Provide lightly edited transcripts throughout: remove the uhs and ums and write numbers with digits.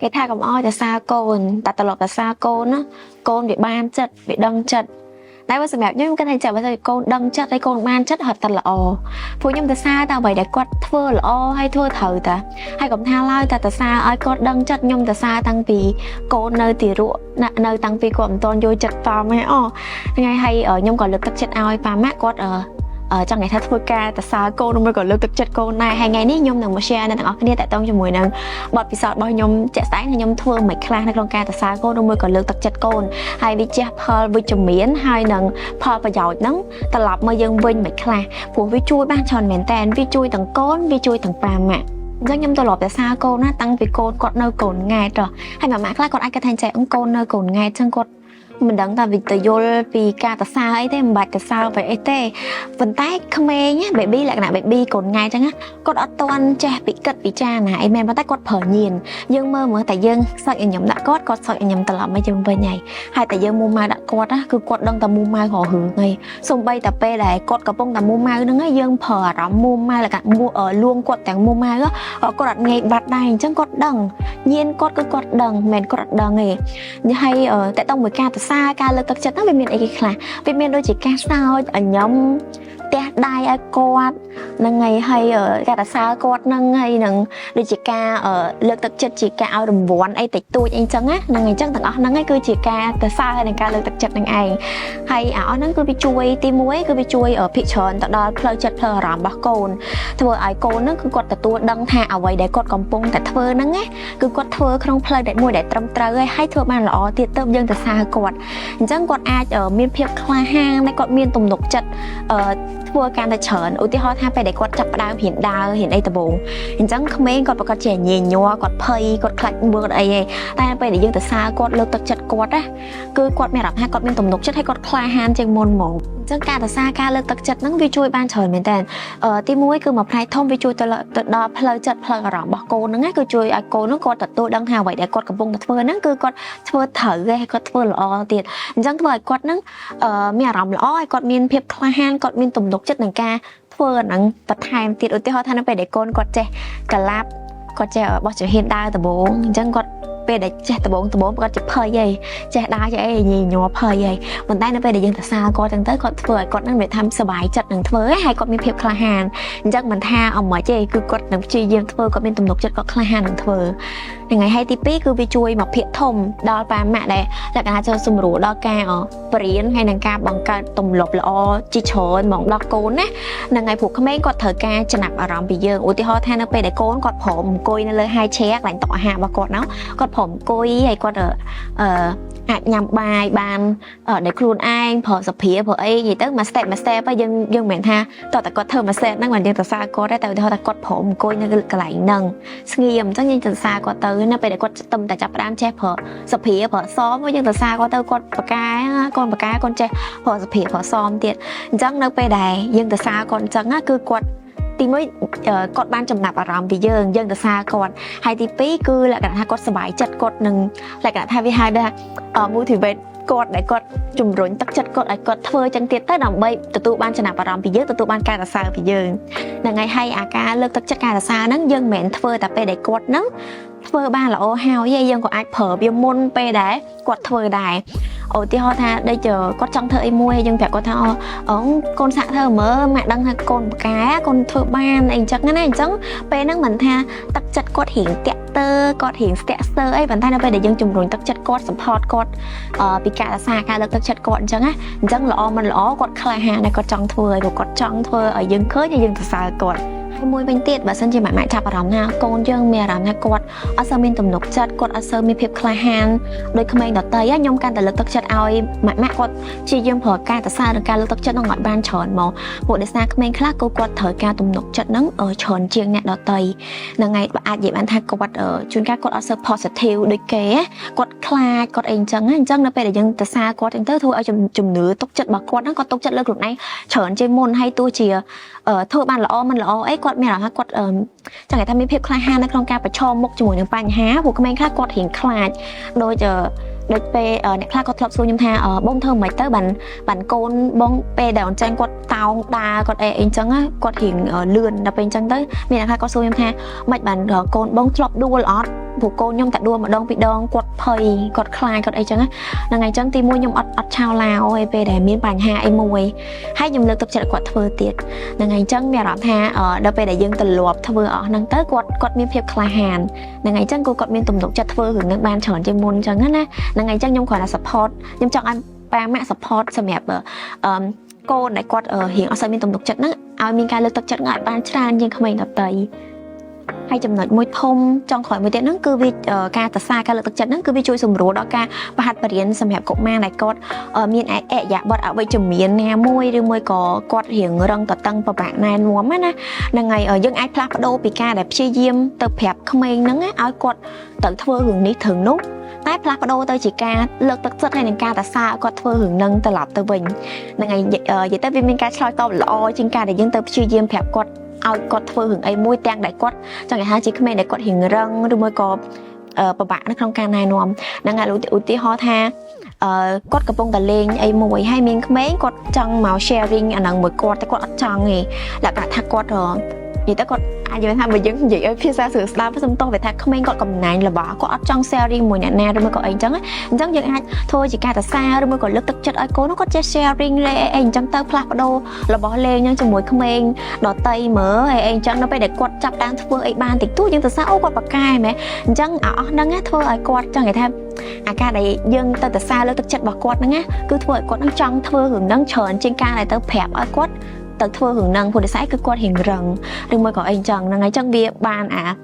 គេថាកុំអោយតែសារកូនតែត្រឡប់តែសារកូនណាកូនវាបានចិត្តវាដឹងចិត្តតែបើសម្រាប់ខ្ញុំគាត់ថាចាំបើសិនកូនដឹងចិត្តហើយកូនបានចិត្តហត់តែល្អព្រោះខ្ញុំទៅសារតែអ្វីដែលគាត់ធ្វើល្អហើយធ្វើត្រូវតាហើយកុំថាឡើយតែទៅសារឲ្យគាត់ដឹងចិត្តខ្ញុំទៅសារតាំងពីកូននៅទីរកនៅតាំងពីគាត់មិនទាន់យល់ចិត្តតំហ៎អូថ្ងៃហើយខ្ញុំក៏លើកទឹកចិត្តឲ្យប៉ាម៉ាក់គាត់អឺចង់និយាយថាធ្វើការតសើកូនមួយក៏លើកទឹកចិត្តកូនដែរហើយថ្ងៃនេះខ្ញុំនឹងមក share អ្នកទាំងអស់គ្នាតាក់ទងជាមួយនឹងបទពិសោធន៍របស់ខ្ញុំជាក់ស្ដែងខ្ញុំធ្វើមិនខ្លះនៅក្នុងការតសើកូនឬមួយក៏លើកទឹកចិត្តកូនហើយវាជះផលវិជ្ជមានហើយនឹងផលប្រយោជន៍ហ្នឹងត្រឡប់មកយើងវិញមិនខ្លះព្រោះវាជួយបានច្រើនមែនតើវាជួយទាំងកូនវាជួយទាំងប៉ាម៉ាក់អញ្ចឹងខ្ញុំត្រឡប់តែសារកូនណាតាំងពីកូនគាត់នៅកូនង៉ែតហើយម៉ាម៉ាខ្លះគាត់អាចគិតថាចែកូននៅកូនង៉ែតអញ្ចឹងគាត់មិនដឹងថាវាទៅយល់ពីការតសើអីទេមិនបាច់តសើទៅអីទេប៉ុន្តែក្មេង baby លក្ខណៈ baby កូនង៉ែតអញ្ចឹងគាត់អត់ទាន់ចេះពីគិតពិចារណាអីមែនប៉ុន្តែគាត់ប្រើញៀនយើងមើលមើលតែយើងសើចឲ្យញឹមដាក់គាត់គាត់សើចឲ្យញឹមត្រឡប់មកយើងវិញហើយហើយតែយើងមួម៉ៅដាក់គាត់ណាគឺគាត់ដឹងតែមួម៉ៅរហរឿងហើយសំបីតែពេលដែលគាត់កំពុងតែមួម៉ៅហ្នឹងយើងប្រើអារម្មណ៍មួម៉ៅលក្ខណៈមួលួងគាត់ទាំងមួម៉ៅគាត់អត់ងាយបាត់ដែរអញ្ចឹងគាត់ដឹងញៀនគាត់គឺគាត់ដឹងមិនមែនគាត់អត់ដឹងទេហើយតើតើមួយការសរសើរការលើកទឹកចិត្តហ្នឹងវាមានអីគេខ្លះវាមានដូចជាការសើចឲ្យញឹមទះដៃឲ្យគាត់ហ្នឹងហើយហើយការសរសើរគាត់ហ្នឹងហើយនឹងដូចជាការលើកទឹកចិត្តជាការឲ្យរង្វាន់អីតិចតួចអីចឹងណាហ្នឹងអញ្ចឹងទាំងអស់ហ្នឹងឯងគឺជាការសរសើរហើយនឹងការលើកទឹកចិត្តហ្នឹងឯងហើយអាអស់ហ្នឹងគឺវាជួយទី1គឺវាជួយភិកច្រើនទៅដល់ផ្លូវចិត្តផ្លូវអារម្មណ៍របស់កូនធ្វើឲ្យកូនហ្នឹងគឺគាត់ទទួលដឹងថាអ្វីដែលគាត់កំពុងតែធ្វើហ្នឹងណាគឺគាត់ធ្វើក្នុងផ្លូវដែលមួយដែលត្រឹមត្រូវហើយហើយធ្វើបានល្អទៀតទៅយើងទៅសើគាត់អញ្ចឹងគាត់អាចមានភាពក្លាហានហើយគាត់មានទំនុកចិត្តធ្វើកាន់តែច្រើនឧទាហរណ៍ថាពេលដែលគាត់ចាប់ផ្ដើមរៀនដើររៀនអីដំបូងអញ្ចឹងក្មេងគាត់ប្រកាសជាញញញ័រគាត់ភ័យគាត់ខ្លាចមើលអីឯងតែពេលដែលយើងទៅសើគាត់លើកទឹកចិត្តគាត់ណាគឺគាត់មានអារម្មណ៍ថាគាត់មានទំនុកចិត្តហើយគាត់ក្លាហានជាងមុនហ្មងអញ្ចឹងការទៅសារការលើកទឹកចិត្តហ្នឹងវាជួយបានច្រើនមែនតើទីមួយគឺមួយផ្នែកធំវាជួយទៅទៅដល់ផ្លូវចិត្តផ្លូវអារម្មណ៍របស់កូនហ្នឹងណាគឺជួយឲ្យកូនហ្នឹងគាត់ទទួលដឹងថាអ្វីដែលគាត់កំពុងតែធ្វើហ្នឹងគឺគាត់ធ្វើត្រូវហើយគាត់ធ្វើល្អទៀតអញ្ចឹងធ្វើឲ្យគាត់ហ្នឹងមានអារម្មណ៍ល្អហើយគាត់មានភាពក្លាហានគាត់មានទំនុកចិត្តនឹងការធ្វើអាហ្នឹងបន្ថែមទៀតឧទាហរណ៍ថានៅពេលដែលកូនគាត់ចេះកឡាប់គាត់ចេះបោះជំហានដើរដំបូងអញ្ចឹងគាត់ពេលដែលចេះដំបងដំបងគាត់ជាភ័យហីចេះដើរចេះអីញញ័រភ័យហីប៉ុន្តែនៅពេលដែលយើងទៅសារគាត់ចឹងទៅគាត់ធ្វើឲ្យគាត់នឹងវាថាសប្បាយចិត្តនឹងធ្វើហើយគាត់មានភាពក្លាហានអញ្ចឹងមិនថាអមិនទេគឺគាត់នឹងព្យាយាមធ្វើគាត់មានទំនុកចិត្តគាត់ក្លាហាននឹងធ្វើថ្ងៃហើយទី2គឺវាជួយមកភាកធំដល់ប៉ាម៉ាក់ដែលលក្ខណៈចូលសម្រួលដល់ការបរៀនហើយនឹងការបង្កើតទម្លាប់ល្អជាច្រើនហ្មងដល់កូនណាហ្នឹងហើយព្រោះក្មេងគាត់ត្រូវការចំណាប់អារម្មណ៍ពីយើងឧទាហរណ៍ថានៅពេលដែលកូនគាត់ព្រមអង្គុយនៅលើ high chair កន្លែងតុអាហាររបស់គាត់ហ្នឹងគាត់ព្រមអង្គុយហើយគាត់អឺអាចញ៉ាំបាយបានដោយខ្លួនឯងប្រើសភាប្រើអីនិយាយទៅមួយ step មួយ step ហើយយើងយើងមិនមែនថាតោះតែគាត់ធ្វើមួយ step ហ្នឹងមិនយើងទៅសើគាត់ទេតែឧទាហរណ៍ថាគាត់ព្រមអង្គុយនៅកន្លែងហ្នឹងស្ងៀមអញ្ចឹងយើងទៅសើគាត់ទៅនៅពេលដែលគាត់ទឹមតែចាប់ផ្ដើមចេះប្រើសភាប្រើសមយើងទៅសើគាត់ទៅគាត់បកកែកូនបកកែកូនចេះប្រើសភាប្រើសមទៀតអញ្ចឹងនៅពេលដែលយើងទៅសើគាត់អញ្ចឹងណាគឺគាត់ទីមួយគាត់បានចំណាប់អារម្មណ៍ពីយើងយើងទៅសារគាត់ហើយទីពីរគឺលក្ខណៈថាគាត់សប្បាយចិត្តគាត់នឹងលក្ខណៈថាវាហៅថា motivate គាត់ដែលគាត់ជំរុញទឹកចិត្តគាត់ឲ្យគាត់ធ្វើចឹងទៀតទៅដើម្បីទទួលបានចំណាប់អារម្មណ៍ពីយើងទទួលបានការសរសើរពីយើងហ្នឹងហើយហើយអាការលើកទឹកចិត្តការសរសើរហ្នឹងយើងមិនមែនធ្វើតែពេលដែលគាត់ហ្នឹងធ្វើបានល្អហើយទេយើងក៏អាចប្រើវាមុនពេលដែលគាត់ធ្វើដែរឧទាហរណ៍ថាដូចគាត់ចង់ធ្វើអីមួយហើយយើងប្រាប់គាត់ថាអូកូនសាក់ធ្វើមើលម៉ាក់ដឹងថាកូនបកែកូនធ្វើបានអីអញ្ចឹងណាអញ្ចឹងពេលហ្នឹងមិនថាទឹកចិត្តគាត់រៀងតាក់ទើគាត់រៀងស្ទាក់ស្ទើរអីប៉ុន្តែនៅពេលដែលយើងជំរុញទឹកចិត្តគាត់ support គាត់ពីការរក្សាការលើកទឹកចិត្តគាត់អញ្ចឹងណាអញ្ចឹងល្អមិនល្អគាត់ក្លាហានតែគាត់ចង់ធ្វើឲ្យគាត់ចង់ធ្វើឲ្យយើងឃើញហើយយើងសរសើរគាត់ហើយមួយវិញទៀតបើសិនជាម៉ាក់ម៉ាក់ចាប់អារម្មណ៍ថាកូនយើងមានអារម្មណ៍ថាគាត់អត់សូវមានទំនុកចិត្តគាត់អត់សូវមានភាពក្លាហានដោយក្មេងដទៃខ្ញុំកាន់តែលើកទឹកចិត្តឲ្យម៉ាក់ម៉ាក់គាត់ព្យាយាមប្រើការសរសើរនិងការលើកទឹកចិត្តនឹងឲ្យបានច្រើនមកព្រោះដោយសារក្មេងខ្លះក៏គាត់ត្រូវការទំនុកចិត្តនឹងច្រើនជាងអ្នកដទៃហ្នឹងហើយអាចនិយាយបានថាគាត់ជួនកាលគាត់អត់សូវ positive ដូចគេគាត់ខ្លាចគាត់អីអញ្ចឹងអញ្ចឹងនៅពេលដែលយើងទៅសារគាត់អញ្ចឹងទៅធ្វើឲ្យជំនឿទុកចិត្តរបស់គាត់ហ្នឹងគាត់ទុកចិត្តលើខ្លួនឯងច្រើនជាងមុនហើយទោះជាធ្វើបានល្អមិនល្អអីគាត់មានអារម្មណ៍ថាគាត់ចង់និយាយថាមានភាពក្លាហាននៅក្នុងការប្រឈមមុខជាមួយនឹងបញ្ហាព្រោះក្មេងខ្លះគាត់រៀងខ្លាចដូច ដូចពេលអ្នកខ្លះក៏ធ្លាប់សួរខ្ញុំថាបងធ្វើមិនទៅបានបានកូនបងពេលដែលអញ្ចឹងគាត់តោងដើរគាត់អីអីអញ្ចឹងគាត់រៀងលឿនដល់ពេលអញ្ចឹងទៅមានអ្នកខ្លះគាត់សួរខ្ញុំថាមិនបានកូនបងធ្លាប់ដួលអត់ព្រោះកូនខ្ញុំតែដួលម្ដងពីរដងគាត់ភ័យគាត់ខ្លាចគាត់អីចឹងហ្នឹងហើយអញ្ចឹងទីមួយខ្ញុំអត់អត់ឆោឡាវឯពេលដែលមានបញ្ហាអីមួយហើយខ្ញុំលើកទឹកចិត្តឲ្យគាត់ធ្វើទៀតហ្នឹងហើយអញ្ចឹងមានអារម្មណ៍ថាដល់ពេលដែលយើងទម្លាប់ធ្វើអស់ហ្នឹងទៅគាត់គាត់មានភាពក្លាហានហ្នឹងហើយអញ្ចឹងគឺគាត់មានទំនុកចិត្តធ្វើរឿងហ្នឹងបានច្រើនជាងមុនអញ្ចឹងណាហ្នឹងហើយអញ្ចឹងខ្ញុំគ្រាន់តែ support ខ្ញុំចង់ឲ្យប៉ាម៉ាក់ support សម្រាប់អឺកូនដែលគាត់រៀងអត់សូវមានទំនុកចិត្តហ្នឹងឲ្យមានការលើកទឹកចិត្តឲ្យបានច្រើនជាងក្មេងដទៃហើយចំណុចមួយធំចុងក្រោយមួយទៀតហ្នឹងគឺវាការសរសើរការលើកទឹកចិត្តហ្នឹងគឺវាជួយសម្រួលដល់ការប្រហាត់បរៀនសម្រាប់កុមារដែលគាត់មានអរិយាប័ត្រអវិជ្ជមានណាមួយឬមួយក៏គាត់រៀងរឹងតតឹងពិបាកណែនាំណាហ្នឹងហើយយើងអាចផ្លាស់ប្ដូរពីការដែលព្យាយាមទៅប្រាប់ក្មេងហ្នឹងឲ្យគាត់ទៅធ្វើរឿងនេះរឿងនោះតែផ្លាស់ប្ដូរទៅជាការលើកទឹកចិត្តហើយនឹងការសរសើរឲ្យគាត់ធ្វើរឿងហ្នឹងត្រឡប់ទៅវិញហ្នឹងហើយនិយាយទៅវាមានការឆ្លើយតបល្អជាងការដែលយើងទៅព្យាយាមប្រាប់គាត់ឲ្យគាត់ធ្វើរឿងអីមួយទាំងដែលគាត់ចង់និយាយថាជាក្មេងដែលគាត់រៀងរឹងឬមួយក៏ពិបាកនៅក្នុងការណែនាំហ្នឹងហើយឧទាហរណ៍ថាអឺគាត់កំពុងតែលេងអីមួយហើយមានក្មេងគាត់ចង់មក sharing អាហ្នឹងមួយគាត់តែគាត់អត់ចង់ទេលក្ខណៈថាគាត់និយាយទៅគាត់អាចនិយាយថាបើយើងនិយាយឲ្យភាសាស្រួលស្ដាប់សំទោសវាថាក្មេងគាត់កំណាញ់របស់គាត់អត់ចង់ sharing មួយអ្នកណាឬមួយក៏អីអញ្ចឹងអញ្ចឹងយើងអាចធ្វើជាការសរសើរឬមួយក៏លើកទឹកចិត្តឲ្យកូនគាត់ចេះ sharing លេអីអញ្ចឹងទៅផ្លាស់ប្ដូររបស់លេងហ្នឹងជាមួយក្មេងដតីមើលអីអីអញ្ចឹងនៅពេលដែលគាត់ចាប់តាមធ្វើអីបានតិចតួចយើងសរសើរអូគាត់ប៉ាកែមែនអញ្ចឹងអស់ហ្នឹងធ្វើឲ្យគាត់ចង់និយាយថាអាការដែលយើងទៅសរសើរលើកទឹកចិត្តរបស់គាត់ហ្នឹងណាគឺធ្វើឲ្យគាត់នឹងចង់ធ្វើរឿងហ្នឹងច្រើនជាងការដែលទៅប្រាប់ឲ្យគាត់ទៅធ្វើរឿងហ្នឹងព្រោះដោយសារគឺគាត់រៀងរឹងឬមួយក៏អីចឹងហ្នឹងហើយចឹងវាបានអា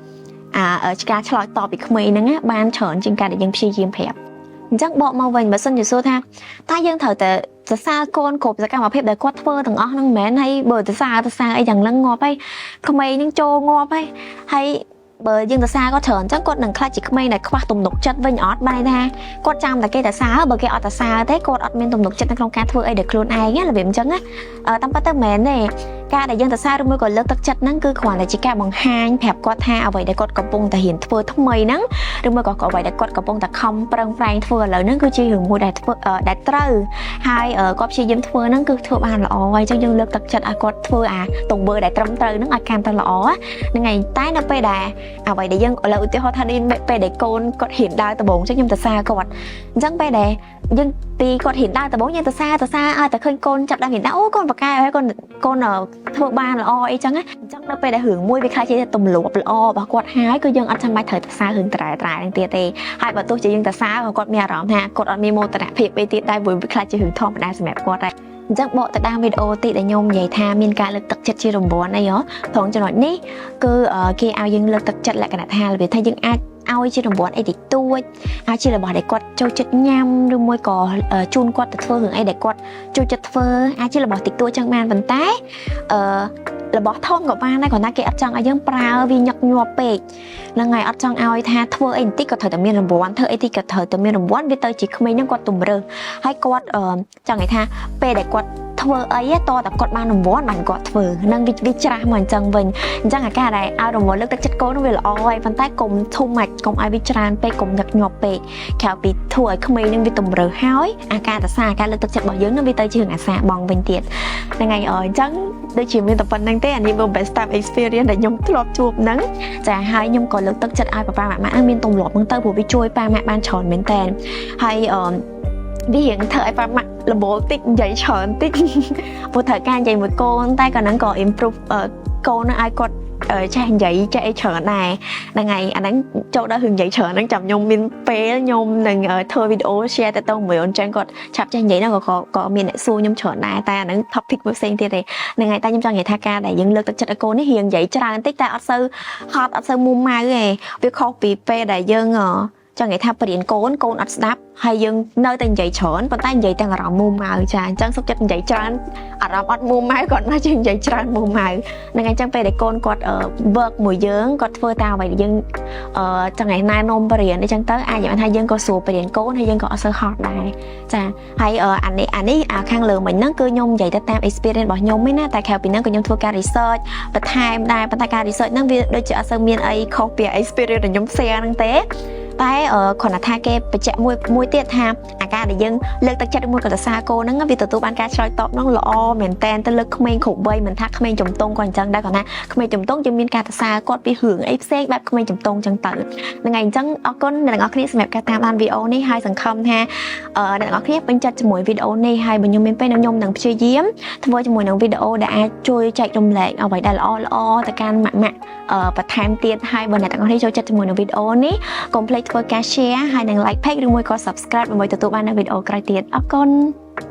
អាការឆ្លើយតបពីក្មេងហ្នឹងណាបានច្រើនជាងការដែលយើងព្យាយាមប្រាប់អញ្ចឹងបកមកវិញបើសិនជាសួរថាតើយើងត្រូវតែសរសើរកូនគ្រប់សកម្មភាពដែលគាត់ធ្វើទាំងអស់ហ្នឹងមិនមែនហើយបើសរសើរសរសើរអីយ៉ាងហ្នឹងងាប់ហើយក្មេងហ្នឹងចូលងាប់ហើយហើយបើយើងសរសើរគាត់ច្រើនអញ្ចឹងគាត់នឹងខ្លាចជាក្មេងដែលខ្វះទំនុកចិត្តវិញអត់បានថាគាត់ចាំតែគេសរសើរបើគេអត់សរសើរទេគាត់អត់មានទំនុកចិត្តនៅក្នុងការធ្វើអីដែលខ្លួនឯងរបៀបអញ្ចឹងណាតាមពិតទៅមិនមែនទេការដែលយើងសរសើរឬមួយក៏លើកទឹកចិត្តហ្នឹងគឺគ្រាន់តែជាការបង្ហាញប្រាប់គាត់ថាអ្វីដែលគាត់កំពុងតែរៀនធ្វើថ្មីហ្នឹងឬមួយក៏អ្វីដែលគាត់កំពុងតែខំប្រឹងប្រែងធ្វើឥឡូវហ្នឹងគឺជារឿងមួយដែលធ្វើដែលត្រូវហើយគាត់ព្យាយាមធ្វើហ្នឹងគឺធ្វើបានល្អហើយអញ្ចឹងយើងលើកទឹកចិត្តឲ្យគាត់ធ្វើអាទង្វើដែលត្រឹមត្រូវហ្នឹងឲ្យកាន់តែល្អហ្នឹងហើយតែនៅពេលដែលអ្វីដែលយើងឥឡូវឧទាហរណ៍ថានេះពេលដែលកូនគាត់ហ៊ានដើរដំបូងអញ្ចឹងខ្ញុំទៅសារគាត់អញ្ចឹងពេលដែលយើងពីគាត់ហ៊ានដើរដំបូងយើងទៅសារទៅសារឲ្យតែឃើញកូនចាប់ដើមហ៊ានដើរអូកូនបកកែហើយកូនកូនធ្វើបានល្អអីចឹងណាអញ្ចឹងនៅពេលដែលរឿងមួយវាខ្លាចជាទម្លាប់ល្អរបស់គាត់ហើយគឺយើងអត់ចាំបាច់ត្រូវទៅសាររឿងត្រែត្រែហ្នឹងទៀតទេហើយបើទោះជាយើងទៅសារក៏គាត់មានអារម្មណ៍ថាគាត់អត់មានមោទនភាពអីទៀតដែរព្រោះវាខ្លាចជារឿងធម្មតាសម្រាប់គាត់ដែរអញ្ចឹងបកទៅតាមវីដេអូទីដែលខ្ញុំនិយាយថាមានការលើកទឹកចិត្តជារង្វាន់អីហ៎ត្រង់ចំណុចនេះគឺគេឲ្យយើងលើកទឹកចិត្តលក្ខណៈថារបៀបថាយើងអាចឲ្យជារង្វាន់អីតិចតួចអាចជារបស់ដែលគាត់ចូលចិត្តញ៉ាំឬមួយក៏ជូនគាត់ទៅធ្វើរឿងអីដែលគាត់ចូលចិត្តធ្វើអាចជារបស់តិចតួចចឹងបានប៉ុន្តែអឺរបស់ធំក៏បានដែរគ្រាន់តែគេអត់ចង់ឲ្យយើងប្រើវាញឹកញាប់ពេកហ្នឹងហើយអត់ចង់ឲ្យថាធ្វើអីបន្តិចក៏ត្រូវតែមានរង្វាន់ធ្វើអីតិចក៏ត្រូវតែមានរង្វាន់វាទៅជាក្មេងហ្នឹងគាត់ទំរើសហើយគាត់ចង់និយាយថាពេលដែលគាត់ធ្វើអីតតែគាត់បានរង្វាន់បានគាត់ធ្វើនឹងវាច្រាស់មកអញ្ចឹងវិញអញ្ចឹងអាការដែលឲ្យរង្វាន់លើកទឹកចិត្តកូននោះវាល្អហើយប៉ុន្តែកុំធំមកកុំឲ្យវាច្រើនពេកកុំញឹកញាប់ពេកក្រៅពីធ្វើឲ្យក្មេងនឹងវាទំរើសហើយអាការតសាការលើកទឹកចិត្តរបស់យើងនឹងវាទៅជារឿងអាសាបងវិញទៀតហ្នឹងហើយអញ្ចឹងដូចជាមានតែប៉ុណ្្នឹងទេអានេះមក best time experience ដែលខ្ញុំធ្លាប់ជួបហ្នឹងចាហើយខ្ញុំក៏លើកទឹកចិត្តឲ្យប៉ាប៉ាម៉ាក់ម៉ាក់មានទម្លាប់ហ្នឹងទៅព្រោះវាជួយប៉ាម៉ាក់បានច្រើនមែនតើហើយអឺវារៀងធ្វើឲ្យប៉ាម៉ាក់លបលតិចនិយាយច្រើនតិចព្រោះត្រូវការនិយាយមួយកូនតែក៏ហ្នឹងក៏ improve កូនឲ្យគាត់ចេះនិយាយចេះអីច្រើនដែរហ្នឹងហើយអាហ្នឹងចូលដល់រឿងនិយាយច្រើនហ្នឹងចាំខ្ញុំមានពេលខ្ញុំនឹងធ្វើវីដេអូ share ទៅទៅមួយអូនចឹងគាត់ឆាប់ចេះនិយាយហ្នឹងក៏ក៏មានអ្នកសួរខ្ញុំច្រើនដែរតែអាហ្នឹង topic មួយផ្សេងទៀតទេហ្នឹងហើយតែខ្ញុំចង់និយាយថាការដែលយើងលើកទឹកចិត្តឲ្យកូននេះរៀងនិយាយច្រើនតិចតែអត់សូវហត់អត់សូវមួម៉ៅទេវាខុសពីពេលដែលយើងចង់និយាយថាបរៀនកូនកូនអត់ស្ដាប់ហើយយើងនៅតែនិយាយច្រើនប៉ុន្តែនិយាយទាំងអារម្មណ៍មួម៉ៅចាអញ្ចឹងសុខចិត្តនិយាយច្រើនអារម្មណ៍អត់មួម៉ៅគាត់មកជានិយាយច្រើនមួម៉ៅហ្នឹងហើយអញ្ចឹងពេលដែលកូនគាត់ work មួយយើងគាត់ធ្វើតាមអ្វីដែលយើងអឺចង់ឲ្យណែនាំបរៀនអញ្ចឹងទៅអាចនិយាយថាយើងក៏ស្រួលបរៀនកូនហើយយើងក៏អត់សូវហត់ដែរចាហើយអានេះអានេះអាខាងលើមិញហ្នឹងគឺខ្ញុំនិយាយទៅតាម experience របស់ខ្ញុំឯណាតែក្រៅពីហ្នឹងក៏ខ្ញុំធ្វើការ research បន្ថែមដែរប៉ុន្តែការ research ហ្នឹងវាដូចជាអត់សូវមានអីខុសពី experience ដែលខ្ញុំ share ហ្នឹងទេ តែគ្រាន់តែថាគេបញ្ជាក់មួយមួយទៀតថាអាការដែលយើងលើកទឹកចិត្តមួយក៏សរសើរកូនហ្នឹងវាទទួលបានការឆ្លើយតបហ្នឹងល្អមែនតែនទៅលើក្មេងគ្រប់វ័យមិនថាក្មេងជំទង់ក៏អញ្ចឹងដែរគ្រាន់ថាក្មេងជំទង់យើងមានការសរសើរគាត់ពីរឿងអីផ្សេងបែបក្មេងជំទង់អញ្ចឹងទៅហ្នឹងហើយអញ្ចឹងអរគុណអ្នកទាំងអស់គ្នាសម្រាប់ការតាមដានវីដេអូនេះហើយសង្ឃឹមថាអ្នកទាំងអស់គ្នាពេញចិត្តជាមួយវីដេអូនេះហើយបើខ្ញុំមានពេលខ្ញុំនឹងព្យាយាមធ្វើជាមួយនឹងវីដេអូដែលអាចជួយចែករំលែកអ្វីដែលល្អល្អទៅកាន់ម៉ាក់ម៉ាក់បន្ថែមទៀតហើយបើអ្នកទាំងអស់គ្នាចូលចិត្តជាមួយនឹងវីដេអូនេះកុំភ្លេចធ្វើការ share ហើយនិង like page ឬមួយក៏ subscribe ដើម្បីទទួលបាននូវវីដេអូក្រោយទៀតអរគុណ។